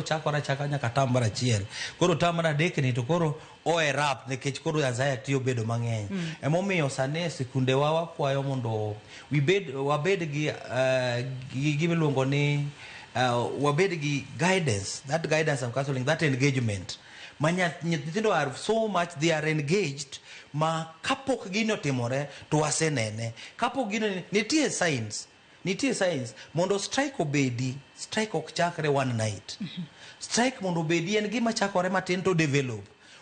Ochakore achaka nyaka term mar achiel. Koro term mar adek ni to koro o erupt nikech koro anxiety obedo mang'eny. Emomiyo sani e sikundewa wakwayo mondo wibed, wabed gi, gi gimiluongo ni wabed gi guidance, that guidance and counseling, that engagement ma nyithindo are so much, they are engaged, ma kapok gini otimore to wasenene. Kapok gini nitie signs, nitie signs mondo strike obedi. Strike ok chakre one night. Strike mondo obedi en gima chakore matin to develop.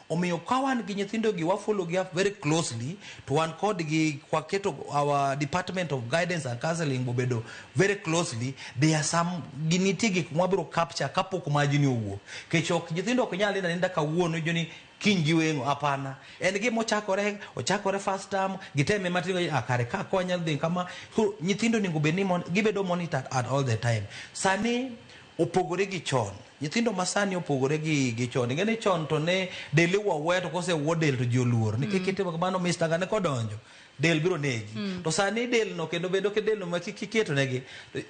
Omiyo ka wan gi nyithindo gi, wa follow gi up very closely, to wan kodgi waketo our department of guidance and counseling obedo very closely. There are some, nitie gik mwabiro capture kapok majni owuok, kech ok nyithindo ok nyal nindo aninda kawuono joni kiny giweng'o. Hapana, en gima ochakore, ochakore first term, giteme matin. Ah, kare ka kwanyal dhi kama. Koro nyithindo onego bed ni gibedo monitored at all the time. Sani opogore gi chon. Nyithindo masani opogore gi chon. Ing'e ni chon to ne del iwaweya, to kosewuo del to ji oluor nikech kitimo kamano, Mr. Gane kodonjo del biro negi. To sani del no kendo bedo ke del no ma kiketo negi,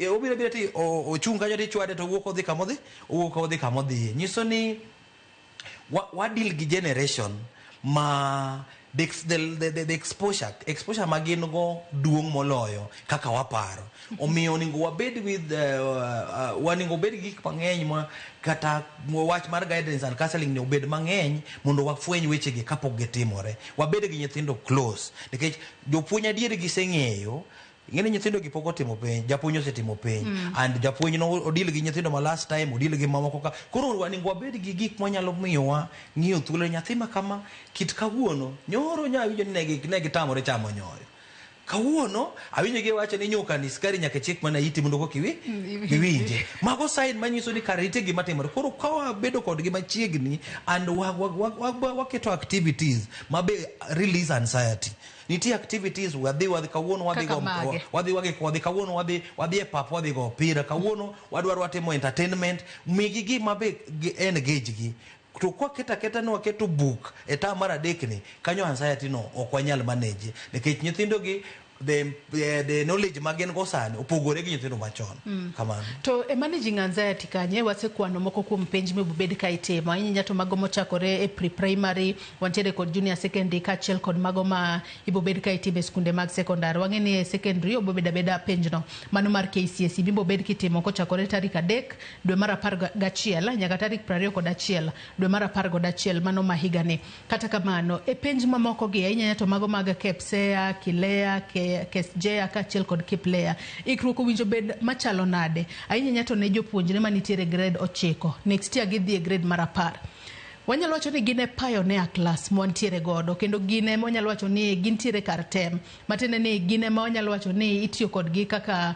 obiro biro ti ochung' kanyo tichwade to owuok odhi kamodhi, owuok odhi kamodhiye. Nyiso ni wa deal gi generation ma the exposure ma gin go duong' moloyo kaka waparo. Omiyo onego wabed with wanego wabed gi gik mang'eny ma kata wach mar guidance and counseling ni obed mang'eny mondo wafweny wechegi kapok gitimore. Wabed gi nyithindo close, nikech jopuonj adier giseng'eyo. Ing'e ni nyithindo gi pok otimo penj, japuonj osetimo penj, and japuonj no odeal gi nyithindo ma last time, odeal gi mamoko ka. Koro onego wabed gi gik mwanyalo miyowa ng'iyo thuolo nyathi ma kama kit kawuono. Nyoro nya awinjo ni ne gitamore chamo nyoyo. Kawuono awinjo giwacho ni nyuka ni sukari nyaka chik mana iti mondo koka iwinje. Mago sign manyiso ni kare nitie gima timore. Koro ka wabedo kodgi machiegni and waketo activities ma be release anxiety. Nitie activities wadhi kawuono, wadhi Kaka go mage? wadhi kawuono, wadhi e pap, wadhi go opira kawuono, wadwaro watimo entertainment. Migi gima be engage gi. To kwaketo aketa ni waketo buk e term mar adek ni kanyo, anxiety no ok wanyal manage, nikech nyithindo gi the knowledge ma gin go sani opogore gi nyithindo machon. Kamano. To e managing anxiety kanye, wasekwano moko kuom penj mibobed ka itimo ahinya to mago mochakore e pre-primary, wantiere kod junior secondary, kaachiel kod mago ma ibobed ka itimo e skunde mag secondary. Wang'e ni e secondary obobed abeda penjno mano mar KCSE mibobed kitimo kochakore tarik 3 dwe mar 11 nyaka tarik 21 dwe mar 11 mano ma higani. Kata kamano, e penj mamoko gi, ahinya to mago mag KPSEA, KILEA, KESJEA kaachiel kod KIPLEA, ikruok owinjo bed machalo nade? Ahinya to ne jopuonjre manitiere e grade 9, next year gidhi e grade mar 10. Wanyalo wacho ni gin e pioneer class mwantiere godo, kendo gin ema wanyalo wacho ni gintiere kar tem. Matiende ni gin ema wanyalo wacho ni itiyo kodgi kaka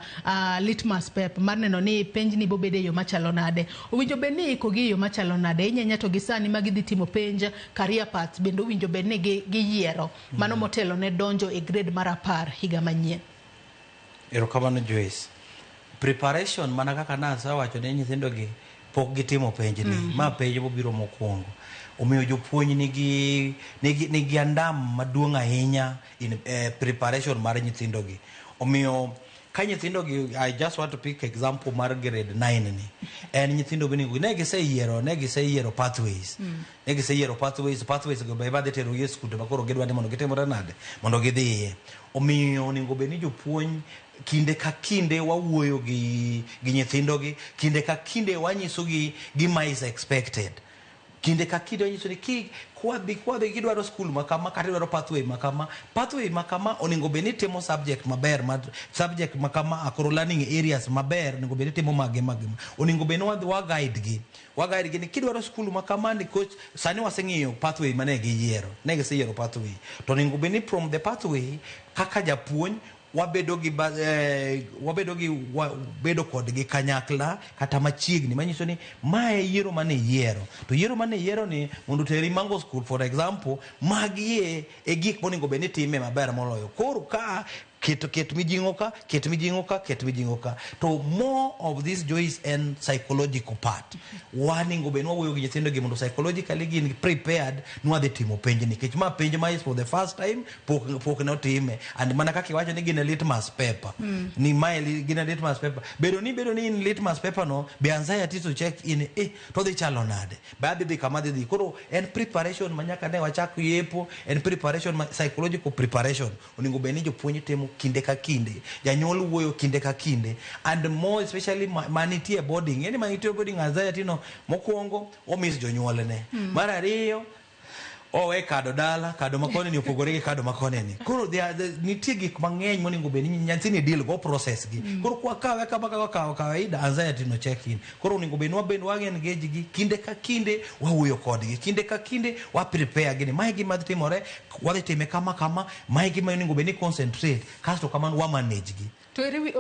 litmus paper mar neno ni penj ni bobedo e yo machalo nade. Owinjo bed ni ikogi e yo machalo nade? Inyanya to gi sani ma gidhi timo penj, career paths bende owinjo bed ni giyiero. Mano motelo ne donjo e grade mar 10 higa manyien. Erokamano, Joyce. Preparation, mana kaka nasewacho ne nyithindo gi pok gitimo penj ni, ma penj mobiro mokwongo. Omiyo jopuonj nigi andam maduong' ahinya in preparation mar nyithindo gi. Omiyo ka nyithindo gi, I just want to pick example mar grade 9 ni. En nyithindo monego ne giseyiero pathways. Ne giseyiero pathways, pathways go be madhi terogi e skunde ma koro gidwa ni mondo gitimre nade, mondo gidhiye. Omiyo onego bed ni jopuonj kinde ka kinde wawuoyo gi nyithindo gi, kinde ka kinde wanyiso gi gima is expected. Kinde ka kinde wanyiso ni ki kwadhi kidwaro skul ma kama kata idwaro pathway ma kama, pathway ma kama onego bed ni timo subject maber, ma subject ma kama akoro learning areas maber onego bed ni timo mage mage. Onego bed ni wadhi wa guide gi. Wa guide gi ni kidwaro skul ma kama ni coach sani waseng'iyo pathway mane giyiero. Ne giseyiero pathway. To onego bed ni from the pathway, kaka japuonj wabedo gi bedo kodgi kanyakla kata machiegni manyiso ni mae yiero mane iyiero, to yiero mane iyiero ni mondo oteri Mango School, for example, magie e gik monego bed ni time maber moloyo. Koro ka Ket mijing'o ka, ket mijing'o ka, ket mijing'o ka. To more of this, Joyce, en psychological part. Waningo bed ni wawuoyo gi nyithindo gi mondo psychologically gin prepared ni wadhi timo penj, nikech ma penj ma is for the first time, pok ne otime. And mana kaka iwacho ni gin e litmus paper, ni mae gin e litmus paper, bedo ni in litmus paper no be anxiety to check in, to dhi chalo nade, be adhi dhi kama dhi dhi. Koro en preparation ma nyaka ne wachak yepo, en preparation ma psychological preparation onego bed ni jopuonj timo kinde ka kinde, janyuol wuoyo kinde ka kinde, and more especially manitie e boarding. Yani manitie e boarding, anxiety no mokwongo omis jonyuolne. Mar ariyo, owe kado dala, kado makoni ni opogore gi kado makoni ni. Koro nitie gik mang'eny monego bed ni nyathini deal go, process gi. Koro kwa kawe kama kaka kawo kawaida, anxiety no check in. Koro onego bed ni wabed wa engage gi kinde ka kinde, wawuoyo kodgi kinde ka kinde, wa prepare gi ni mae gima dhi timore, wadhi time kama kama, mae gima onego bed ni concentrate, kasto kamano wa manage gi. To ere